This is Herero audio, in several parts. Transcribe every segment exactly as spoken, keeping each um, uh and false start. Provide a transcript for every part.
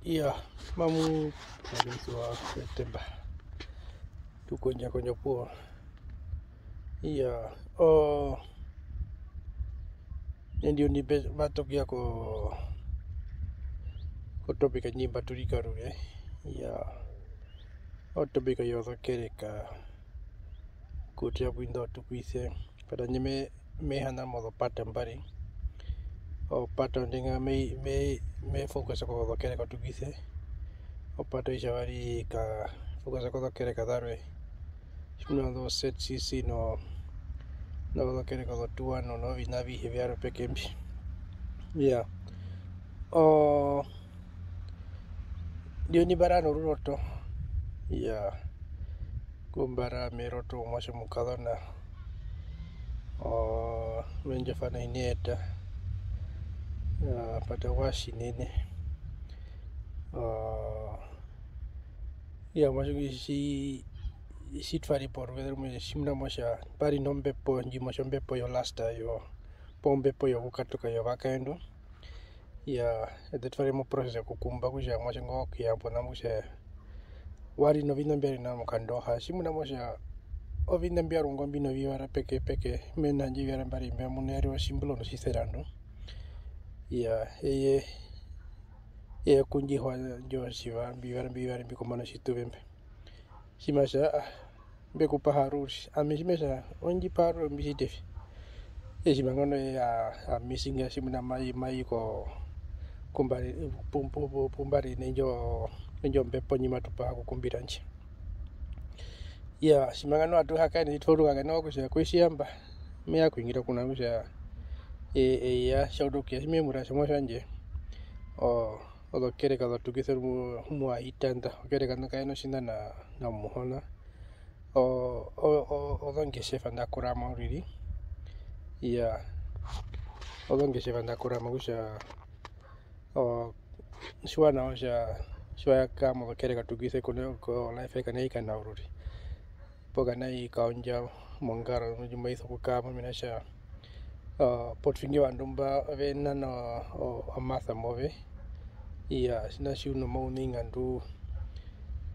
Iya, mamu, mamu, etemba. Tu kondja kondja opuwo. Iya, o, endi undi mbe-, mba tokiya ko, ko topic ndji mba turika orure. Iya, o topic yozokereka, kutja pu inda otukwise. Pata ndji me, me hana mozopata mbari. Opata ondinga me, me, me focus kozokereka otukwise. Opata oitjavari ka focus kozokereka zarwe. Tjimuna ozo Z C C no, nozokereka ozo two one no, noviṋa avihe vyarwe peke mbi. Iya. O, ndino ndi mba ri noruroto. Iya. Ku mba ri meroto omuatje omukazona. O, me ndjofana i na eta. Iya, pata wa tjinene. O, iya, omuatje ngwi tji, tji twa ri poruveze rumwe, tjimuna mo tja, pa ri nombepo, ndji mo tja ombepo yo lust yo, poo ombepo yokukatuka yovakaendu. Iya, eṱe twa ri mo process yokukumba kutja omuatje ngo okuyambo na kutja wa ri noviṋa mbya ri nao mokandooha. Tjimuna mo tja oviṋa mbya rungwa mbi novivara peke peke, mena handje ovivara mbari mbya muna ya ri otjimbulu notjiserandu. Iya, eye, eye kundjihwa ndjo tjiva, mbi vara mbi vara mbi kombanda otjituve mbe. Tji ma tja, ah, mbe ku paha ruriri. Ami tji me tja, o ndji paha ruriri mbi tjite vi. Eye tjimanga noye a, a missinga tjimuna mai, mai ko, ku mba ri, pu, pu, pu, pu mba ri na indjo, indjo mbepo ndji matu paha okukumbira ndji. Iya, tjimanga noho atu hakaene, tji twa utuka kena okutja kwe tji yamba, me ya okuhungira kuna kutja, e, e ya, tja utu okuya, tji me mu raere tja omuatje wandje, o, ozokereka zotukwise mu, mu a hita nda, okereka ndo kai na otjiṋa na, na Muhona. O, o, o, ozongetjefa nḓa kurama uriri. Iya, ozongetjefa nḓa kurama kutja, o, tjiwa nawa kutja tji wa kara mozokereka otukwise ko, ko life yoye kai na kukara nawa uriri. Poo kai na kukaondja mongaro ndji mai sokukara mo, mena rokutja, o, potuingi ovandu mba ve nana o, o, omasa move. Iya, tjina tji u nomauningandu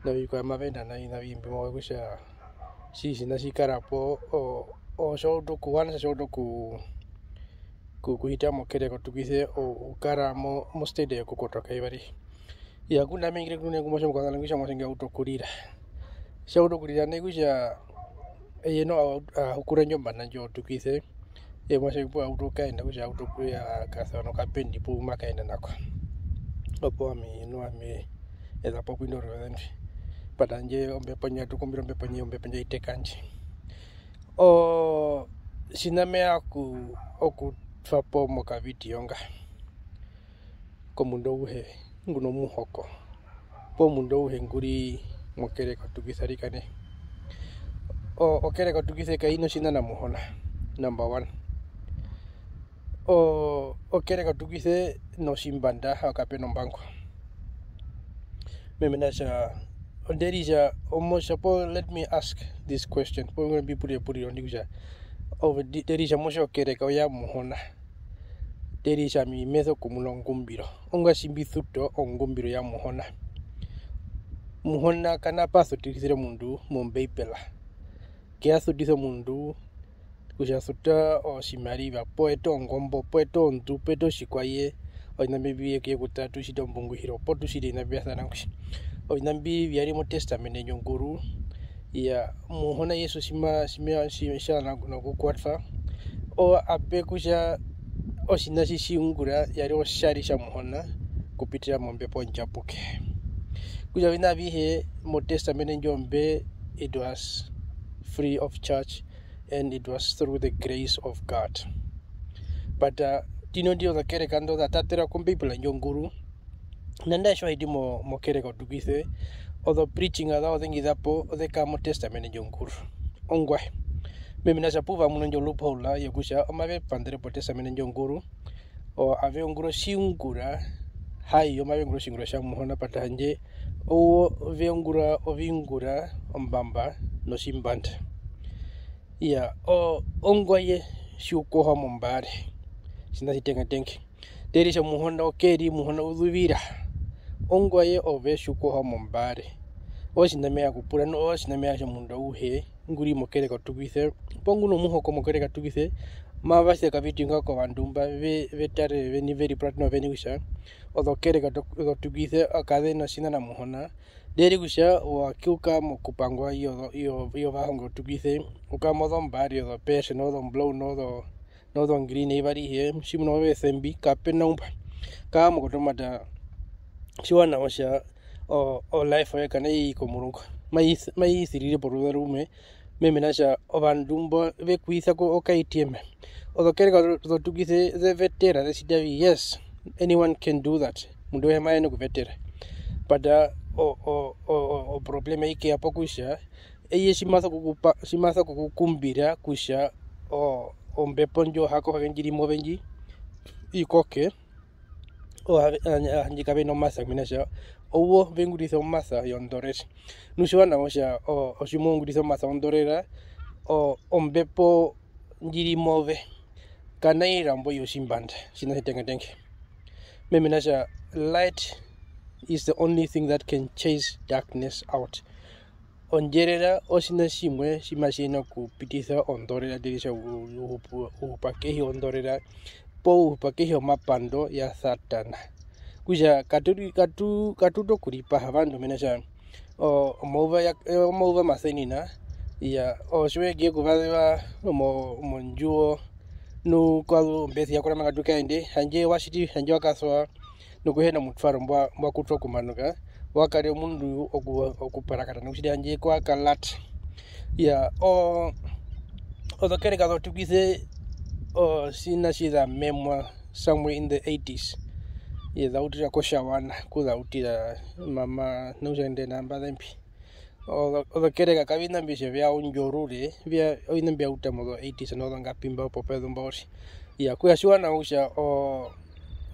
novikwao mave nana oviṋa mbi mbi move kutja tji, tjina tji kara po, o, o, tji wa utu oku, one tji wa utu oku, ku, kuhita mokereka otukwise, o, u kara mo, mo state yokukotoka eyuva arihe. Iya, ngunda ami e hungire ku nai ku muatje omukazona kutja omuatje ngwi wa utu okurira. Tja utu okurira nai kutja eye noho a, a hukura indjo mbanda ndjo otukwise, eye omuatje ngwi a utu okukaenda kutja a utu okuya a kaseva nokapendi pu ma kaenda na ko. Opuwo ami noho ami e za po ku indo oruveze ndwi. But handje ombepo ndji, atu kumbire ombepo ndji, ombepo ndji ai teka ndji. O, tjina me ya oku, okutwa po mokavidio nga, komundu auhe ngu nomuhoko, poo omundu auhe ngu ri mokereka otukwise arikana. O, okereka otukwise kai na otjiṋa na Muhona, number one. O, okereka otukwise notjimbanda, kape na ombango. Mena rokutja, nderitja, omotja, poo, let me ask this question, poo, mbi purire epuriro ndi kutja, ove, ndi-, nderitja, motja okereka oya Muhona, nderitja, ami me sokumuna ongumbiro, ongwaye tji mbi suta ongumbiro ya Muhona? Muhona ka na pa sutisire omundu mOmbeibela, ke ya sutisa omundu kutja suta otjimariva, poo eta ongombo, poo eta ondu, poo eta otjikwaye, oviṋa mbi mbi ye ku ye kutara tu tjite ombunguhiro, poo tu tjite oviṋa mbi vya sana kutja. Oviṋa mbi vya ri motestamende ndjo nguru, iya, Muhona Jesus tji ma, tji ma, tji, tja na nokukwatwa, o, a pe kutja otjiṋa tji tji ungura ya ri otjari tja Muhona okupitira mOmbepo Ondjapuke. Kutja oviṋa avihe motestamende ndjo mbe, it was free of charge and it was through the grace of God. But, uh, ndino ndi ozokereka ndo za tatera kOmbeibela ndjo nguru, nandarire tji wa hiti mo-, mokereka otukwise, ozo preaching zawo ozengi za po oze kara motestamende ndjo nguru. Ongwaye? Mena rokutja pu va muna indjo loophole yokutja omave pandere potestamende ndjo nguru, o, ave ungura otjiungura, haiyo mave ungura otjiungura tja Muhona, but handje owo ve ungura oviungura ombamba notjimbanda. Iya, o, ongwaye tji u kohwa mombaare, tjiṋa tjitengatenga. Nderitja Muhona oke ri Muhona u zuvira. Ongwaye ove tji u koha mombaare. Otjiṋa me ya okupura, nu otjiṋa me ya tjomundu auhe ngu ri mokereka otukise, poo ngu nomuhoko mokereka otukise, mave tja okavidio nga kovandu mba ve, ve tarere veni, ve ri puratena oveni kutja ozokereka oto-, ozotukise kaze na tjiṋa na Muhona, nderi kutja wa kiuka mokupangwa iyo, iyo, iyo vahonge otukise, u kara mozombaare, ozopershe, nozoblou, nozo, nozongirini, eyuva arihe, tjimuna ove esembi, kape na umba. Kaa mokotomata, tjiwa nawa kutja o, o life yoye kanai i komurungu. Mai, mai sirire poruveze rumwe, mena rokutja ovandu mbo ve ku isa ko o K T M. Ozokereka zo, zotukise ze vetera, ze tjita vi, yes, anyone can do that. Omundu auhe ma yenene okuvetera. But, uh, o, o, o, o, o problem ai keya pokutja, eye tji ma sokukupa-, tji ma sokukukumbira kutja o-, ombepo ndjo ha koha ndji ri move ndji i koke, o-, handje kave na omasa, mena rokutja owo ve ungurisa omasa yondorera. Nu tjiwa nawa kutja o-, otji mo ungurisa omasa wondorera, o-, ombepo ndji ri move kanai rambwa i otjimbanda, otjiṋa tjitengatenga. Mena rokutja light is the only thing that can chase darkness out. Ondjerera otjiṋa tjimwe tji matji yenene okupitisa ondorera, nderi kutja u-, u hupu-, u hupa kehi yondorera, poo u hupa kehi yomapando ya Satana. Kutja katu ri-, katu-, katu utu okuripaha ovandu, mena rokutja o-, omayuva ya-, omayuva omasenina, iya, otji we ya okuvazeva mo-, mondjuwo, nu kwa zu ombesi ya kurama ngatu kaende, handje wa tjiti, handje wa kasoa, nokuhena omutwaro mbwa, mbwa kutwa okumanuka, wa kare omundu oku-, okuparakata nokutjita handje kwa kalata. Iya, o-, ozokereka zotukise, o, tjiṋa tji za memwa somewhere in the eighties. Ye za utira koTjawana, ku za utira mama, nokutja ende namba zembi. Ozo-, ozokereka kaviṋa mbi tje vya undja orure, vya, oviṋa mbya uta mozo eighties nozongapi mba popezu mba uriri. Iya, kutja tjiwa nawa kutja o-,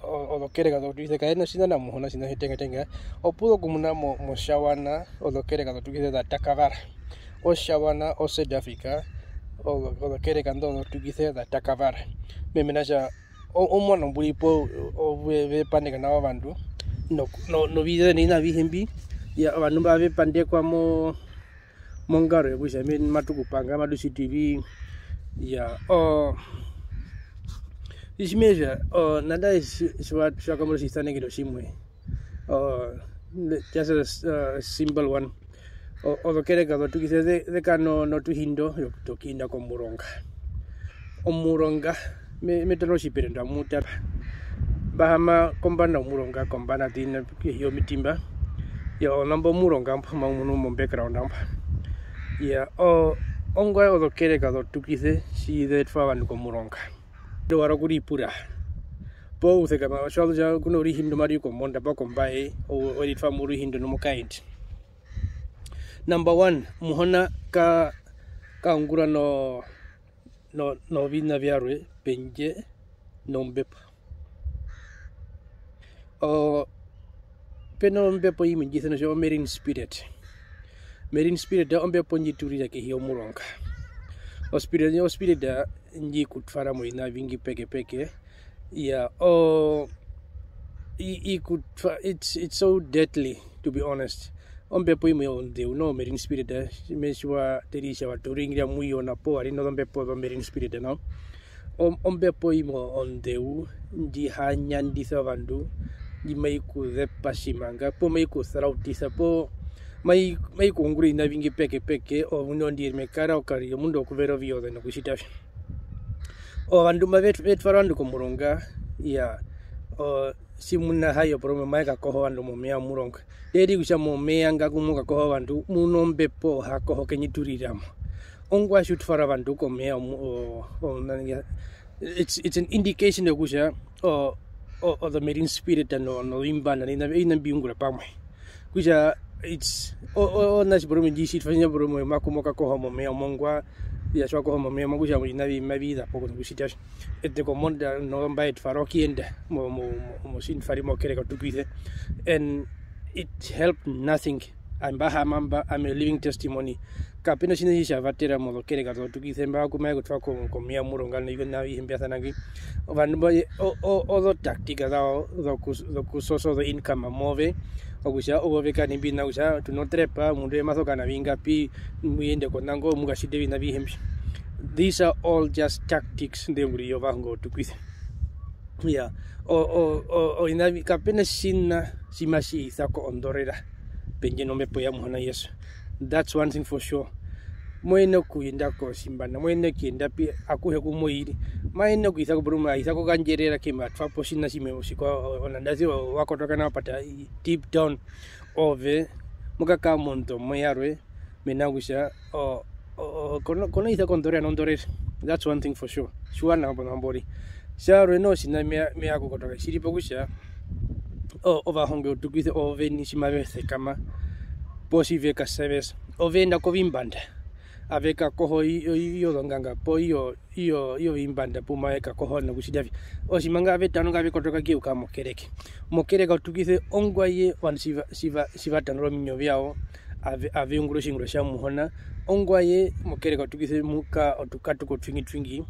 o-, ozokereka zotukise kaze na tjiṋa na Muhona, tjiṋa tjitengatenga. Opu zo okumuna mo-, moTjawana, ozokereka zotukise za takavara. OTjawana, oSouth Africa, ozo-, ozokereka ndo zotukise za takavara. Mena rokutja o-, omuano mbu ri po, o-, ve, ve pandeka nao ovandu, no-, no-, noviṋa, noviṋa avihe mbi, iya, ovandu mba ve pandekwa mo-, mongaro yokutja, matu ku panga, matu tjiti vi, iya, o-, tji me tja, o, nandarire tji-, tji wa-, tji wa kambura otjisanekero tjimwe, o, just a s-, a simple one. O-, ozokereka zotukise ze-, ze kara no-, notuhindo yokuhinda komuronga. Omuronga, me-, me tara otjiperendwa mu tara. Mba haama kombanda yomuronga, kombanda tina kehi yomiti mba. Iya, ona mbo omuronga mbo, mau munu mo background mba. Iya, o-, ongwaye ozokereka zotukise tji ze twa ovandu komuronga. Ndo wara okuripura. Poo u sekama, tji wa zu tja ku na orihindu maru i kombunda poo kombaye, o-, we ritwa moruhindu nomukaendu. Number one, Muhona ka-, ka ungura no-, no-, noviṋa vyarwe pendje nombepo. O, pe nombepo imwe ndji isanewa kutja o marine spirit. Marine spirit ombepo ndji turira kehi yomuronga. O spirit, o spirit ndji ku twara moviṋa ovingi pekepeke. Iya, o, i, i ku twa-, it's, it's so deadly, to be honest. Ombepo imwe onḓeu noho, marine spirit, eh, tji me tji wa teritja wa turingira mu yo na poo wa ri nozombepo zo marine spirit nao. Om-, ombepo imwe onḓeu ndji ha nyandisa ovandu, ndji mai ku zepa tjimanga, poo mai ku sarautisa, poo mai, mai ku ungura oviṋa ovingi pekepeke, ove u no ndi me kara okarire omundu wokuvera oviyoze nokutjita vi. Ovandu mba ve tw-, ve twara ovandu komuronga, iya, o, tjimuna hayo porumwe mave kakoha ovandu momeya womuronga. Eye kutja momeya nga ku mu kakoha ovandu, mu nombepo ohakoho ke ndji turira mo. Ongwaye tji u twara ovandu komeya omu-, o-, o-, nani, it's, it's an indication yokutja, o-, o-, o the marine spirit no, novimbanda, oviṋa mbi ungura pamwe. Kutja, it's, o-, o-, ona tji porumwe ndji tjitwa, tjina porumwe maku mo kakoha momeya omongwa, iya tji wa koho momeya, mokutja oviṋa vi mavi za po kutja okutjita tjo. Ete kombunda, no mba e twara okuyenda mo, mo, mo, motjindji twa ri mokereka otukise. And it helped nothing. Mba haama mba, I'm a living testimony. Kape na otjiṋa tji tja vatera mozokereka zotukwise, mba kuma ye kutwa ko-, komeya omuronga noviṋa avihe mbya sana ngi. Ovandu mba, o-, o-, ozo tactic zawo zoku-, zokusosa ozo income move, okutja owo ve kara nombiṋa kutja tu notrepa, omundu eye ma sokana vingapi, mu yende konango, mu katjite oviṋa avihe mbi. These are all just tactics nḓe ungurire ovahonge votukwise. Iyaa, o-, o-, o-, oviṋa vi-, kape na otjiṋa tji matji isa ko ondorera pendje nombepo ya Muhona Jesu. That's one thing for sure. Mo yenene okuyenda kotjimbanda, mo yenene okuyenda pi-, akuhe ku mo iri. Ma yenene okuyisa ko porumwe, a isa ko kandjerera kemwe, a twa po otjiṋa tjimwe otjikwao, o-, o-, onandasi wa, wa kotoka nao, but, uh, deep down, ove mo kakara mondomo yarwe, mena rokutja, o-, o-, o-, ko no-, ko noisa kondorera nondorera. That's one thing for sure. Tjiwa nao pona mbori. Tjarwe noho otjiṋa me ya, me ya okukotoka, tji ri po kutja, o-, ovahonge votukwise oveni tji mave sekama, poo tji ve ka service, ove enda kovimbanda, ave kakoho i-, i-, i-, ozonganga, poo iyo, iyo, iyo vimbanda pu mave kakoho nokutjita vi. Otjimanga ave tano nga ave kotoka okuyeuka mokereke. Mokereka otukwise ongwaye ovandu tji va, tji va, tji va tanaura ominyo vyawo, ave, ave ungura otjiungura tja Muhona, ongwaye mokereka otukwise mu kara otukatuko twingi twingi,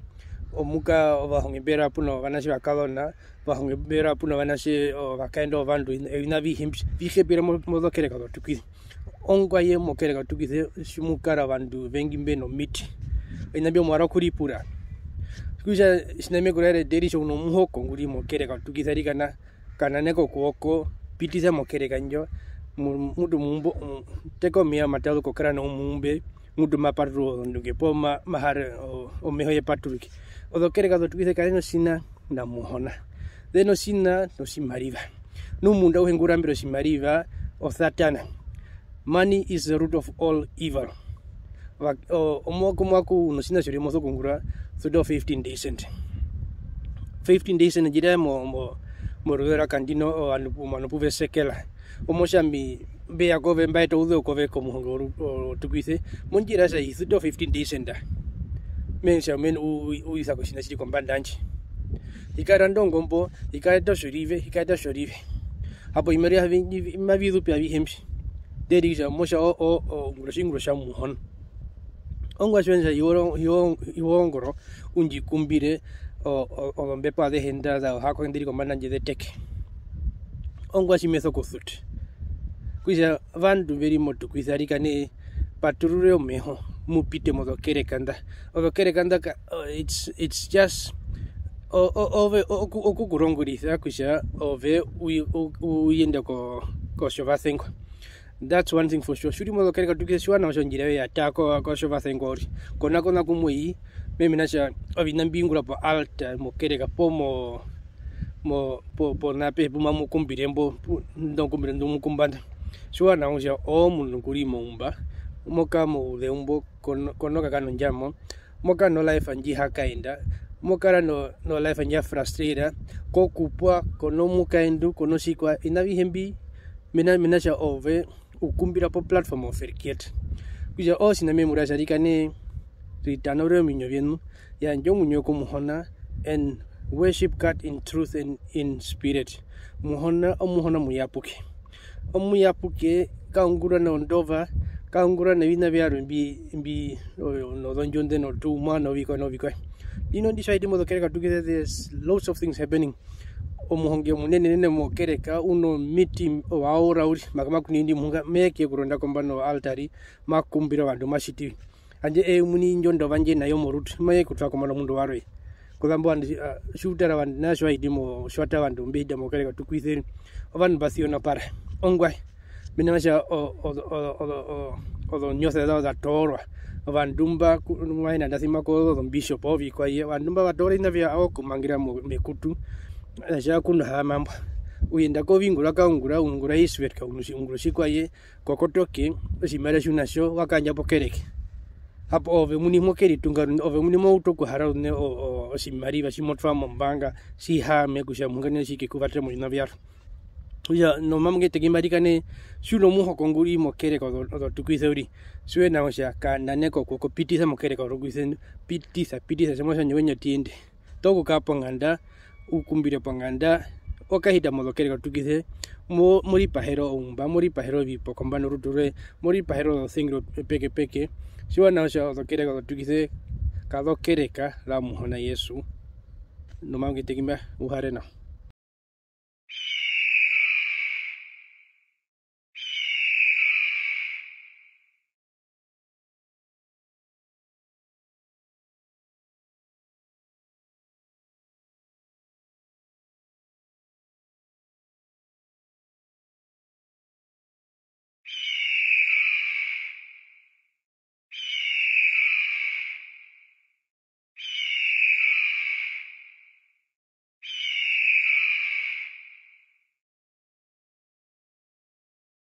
omu kara ovahonge mbe rara puna ovanatje vakazona, ovahonge mbe rara puna ovanatje ovakaenda ovandu, oviṋa avihe mbi, vi hepera mo-, mozokereka zotukwise. Ongwaye mokereka otukwise tji mu kara ovandu vengi mbe nomiti. Oviṋa mbyo mu vara okuripura. Okutja, tjiṋa me ku raere, Derrick, u nomuhoko ngu ri mokereka otukwise, arikana, kananeka okuoko, pitisa mokereka ndjo, mu-, mutu mumbo, mu-, teka omeya omataazu kokara noumumbe, mutu ma paturura ozondunge, poo ma-, ma hara o-, omeho ye paturuke. Ozokereka zotukwise kaze na otjiṋa na Muhona. Ze na otjiṋa notjimariva. Nu omundu auhe ngu rambera otjimariva, o Satana. Money is the root of all evil. Va-, o-, omuhoko muaku u notjiṋa tjorye mo sokuungura, suta o fifteen days and. Fifteen days and ndji raere mo, mo, moruveze rwa Kandino, ovandu pu-, omanu pu ve sekera. Omotja mbi-, mbe ya kove, mba eta ouzeu kove komuhonge woru-, wotukwise, mondjira tja i suta o fifteen days and. Me hee tja, men-, u-, u-, u isa kotjiṋa tji ri kombanda yandje. Hi karanda ongombo, hi kaeta otjorive, hi kaeta otjorive. Hapo ovimariva vi-, vi-, mavi zu pi avihe mbi? Nderikisa mo tja o-, o-, o-, ungura otjiungura tja Muhona. Ongwaye tji u hee tja hi wo-, hi wo-, hi wongoro, u ndji kumbire o-, o-, ozombepo azehe nḓa za hako nḓe ri kombanda yandje ze teke. Ongwaye tji me sokusuta. Kutja ovandu ve ri motukwise, arikanee, paturure omeho, mu pite mozokereka nḓa. Ozokereka nḓa ka, uh, it's, it's just, o-, o-, ove, o-, oku-, okukurongorisa kutja ove u-, u-, u yende ko-, kotjovasengwa. That's one thing for sure. Tji u ri mozokereka otukwise, tjiwa nawa kutja ondjira yoye ya taa ko-, kotjovasengwa uriri. Konakona kumwe i, mena rokutja oviṋa mbi ungurwa po altar mokereka poo mo-, mo-, po-, pona apehe pu mamu kumbire mbo, pu-, ndo kumbire ndu mu kumba nda. Tjiwa nawa kutja omundu ngu ri moumba, mo kara mouzeu mbo, kono-, kono kakara nondjamo, mo kara no life ndji ha kaenda, mo kara no, no life ndja frustrata, kokupwa, kono mukaendu, kono tjikwaye, oviṋa avihe mbi, mena, mena rokutja ove u kumbira po platform oferkiet. Kutja otjiṋa me mu raere, arikanee, ritanaure ominyo vyeṋu, yandja omuinyo woye ku Muhona, and worship God in truth and in spirit. Muhona, Omuhona omuyapuke. Omuyapuke, ka ungura nondova, ka ungura noviṋa vyarwe mbi, mbi, o-, nozondjunde notumwa novikwaye novikwaye. Ndino ndi tji wa hiti mozokereka otukwise, there's lots of things happening. Omuhonge omunenenene mokereka, u no meeting, owaora uriri, maka ma ku nindi muhunga, me ke kuronda kombanda yo altari, ma kumbire ovandu, ma tjiti vi. Handje eye omuini indjo ndova ndje na yo morutu, mai ye kutwa kombanda yomundu warwe. Kuzambo ovandu, ah, tji u tara ovandu, nao tji wa hiti mo, tji wa tara ovandu mbe hita mokereka otukwise, ovandu mba sionapara. Ongwaye, mena rokutja o-, o-, ozonyose zawo za toorwa. Ovandu mba ku-, mwa ina nda sima ko ozombishop, ovikwaye, ovandu mba va toora oviṋa vyawo okumangira mo-, mekutu, tja kuno haama mbwa. U yenda koviungura, ka ungura, u ungura Eastwest, ka ungura otjikwaye, ko kotoke, otjimariva tji u na tjo, wa kayandja pokereke. Hapo ove omuini mo keritunga ruṋe, ove omuini mo utu okuhara ruṋe o-, o-, otjimariva tji mo twa mombanga, tji haame kutja muhunganene tji ke ku vatera moviṋa vyarwe. Okutja, nomambo nge teke mba arikanee, tji u nomuhoko ngu ri mokereka ozo-, ozotukwise uriri, tjiwa nawa kutja ka naneke okuoko, pitisa mokereka ozotukwise, pitisa, pitisa, tjimuna kutja ndje we ndja ti yende. Tokukara ponganda, u kumbire ponganda, o kahita mozokereka ozotukise, mo-, mo ripahera oumba, mo ripahera ovipo kombanda orutu rwoye, mo ripahera ozosengiro pekepeke. Tjiwa nawa kutja ozokereka ozotukise kazokereka za Muhona Jesu. Nomaungi teki mba, u hare nawa.